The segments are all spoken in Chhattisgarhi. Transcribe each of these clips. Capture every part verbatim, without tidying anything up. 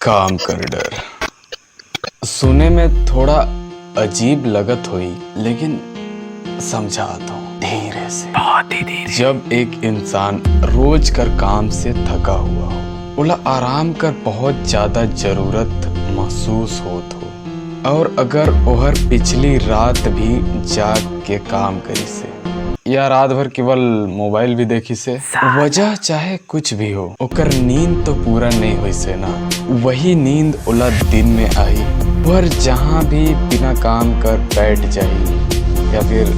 काम कर डर। सुने में थोड़ा अजीब लगत होई, लेकिन समझात हूँ धीरे से। बहुत ही धीरे। जब एक इंसान रोज कर काम से थका हुआ हो, ओला आराम कर बहुत ज्यादा जरूरत महसूस होत हो, और अगर ओहर पिछली रात भी जाग के काम करिस हे या रात भर केवल मोबाइल भी देखिस हे, वजह चाहे कुछ भी हो, ओकर नींद तो पूरा नहीं होइस हे ना। वही नींद ओला दिन में आही, पर जहाँ भी बिना काम कर बैठ जाही या फिर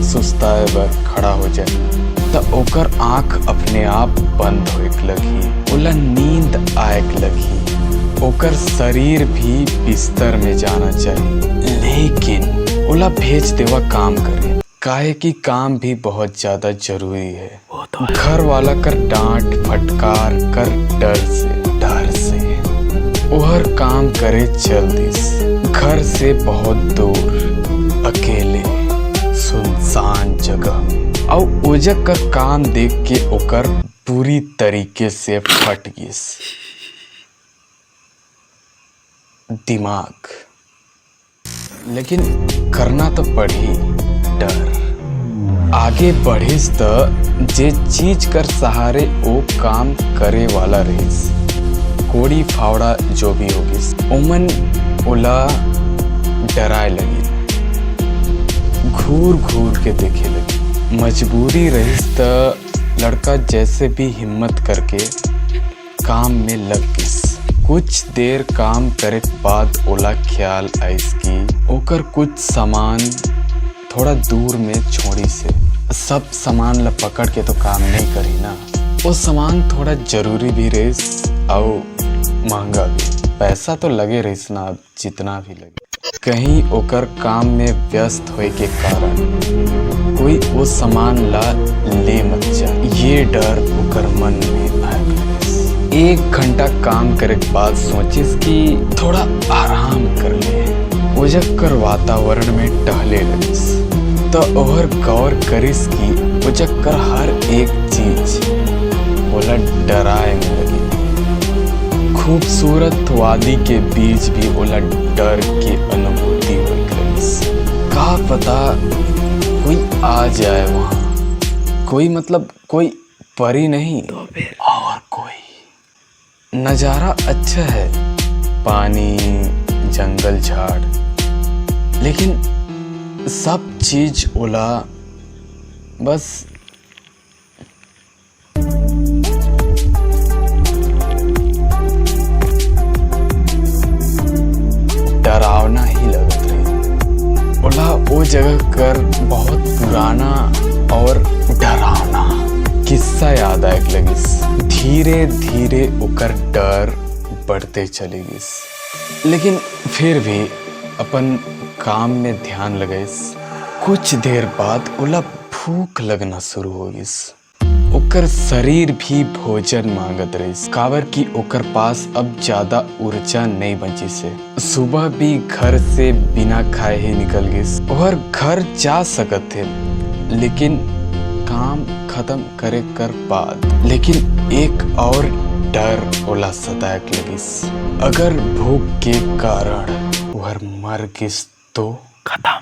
सुस्ताए बर खड़ा हो जाही, त ओकर आँख अपने आप बंद होएक लगही, ओला नींद आएक लगही, ओकर शरीर भी बिस्तर में जाना चाही, लेकिन ओला भेज देवा काम करे, काहे कि काम भी बहुत ज्यादा जरूरी है। वो तो है। घर वाला कर डांट फटकार कर डर से, डर से ओहर काम करे चल दिस, घर से बहुत दूर, अकेले, सुनसान जगह में। अउ ओजग कर काम देख के ओकर पूरी तरीके से फट गिस दिमाग। लेकिन करना तो पड़ही, डर। आगे बढ़िस त जे चीज कर सहारे ओ काम करे वाला रहिस, कोड़ी फावड़ा जो भी होगिस, ओमन ओला डराए लगिन, घूर घूर के देखे लगिन। मजबूरी रहिस त लड़का जैसे भी हिम्मत करके काम में लग गिस। कुछ देर काम करे के बाद ओला ख्याल आइस कि ओकर कुछ सामान थोड़ा दूर में छोड़िस हे। सब सामान ला पकड़ के तो काम नहीं करी ना। वो सामान थोड़ा जरूरी भी रहिस अउ महंगा भी। पैसा तो लगे रहिस ना, अब जितना भी लगे। कहीं ओकर काम में व्यस्त होए के कारण कोई वो सामान ला ले मत जा, ये डर ओकर मन में आ गइस। एक घंटा काम करे के बाद सोचिस कि थोड़ा आराम कर ले, ओजग कर वातावरण में टहले लगिस। त ओहर गौर करिस कि ओजग कर हर एक चीज ओला डराए में लगे। खूबसूरत वादी के बीच भी ओला डर के अनुभूति होए लगिस। का पता कोई आ जाए वहाँ, कोई मतलब कोई परी नहीं तो फिर और कोई। नजारा अच्छा है, पानी, जंगल, झाड़, लेकिन सब चीज ओला बस डरावना ही लगत रहिस। ओला ओ जगह कर बहुत पुराना और डरावना किस्सा याद आए लगिस। धीरे धीरे ओकर डर बढ़ते चले गिस, लेकिन फिर भी अपन काम में ध्यान लगाइस। कुछ देर बाद ओला भूख लगना शुरू हो गिस। ओकर शरीर भी भोजन मांगत रहिस, काबर कि ओकर पास अब ज्यादा ऊर्जा नइ बचिस हे। सुबह भी घर से बिना खाए ही निकल गिस। ओहर घर जा सकत हे, लेकिन काम खत्म करे कर बाद। लेकिन एक और डर ओला सताए लगिस, अगर भूख के कारण ओहर मर गिस तो? खत्म।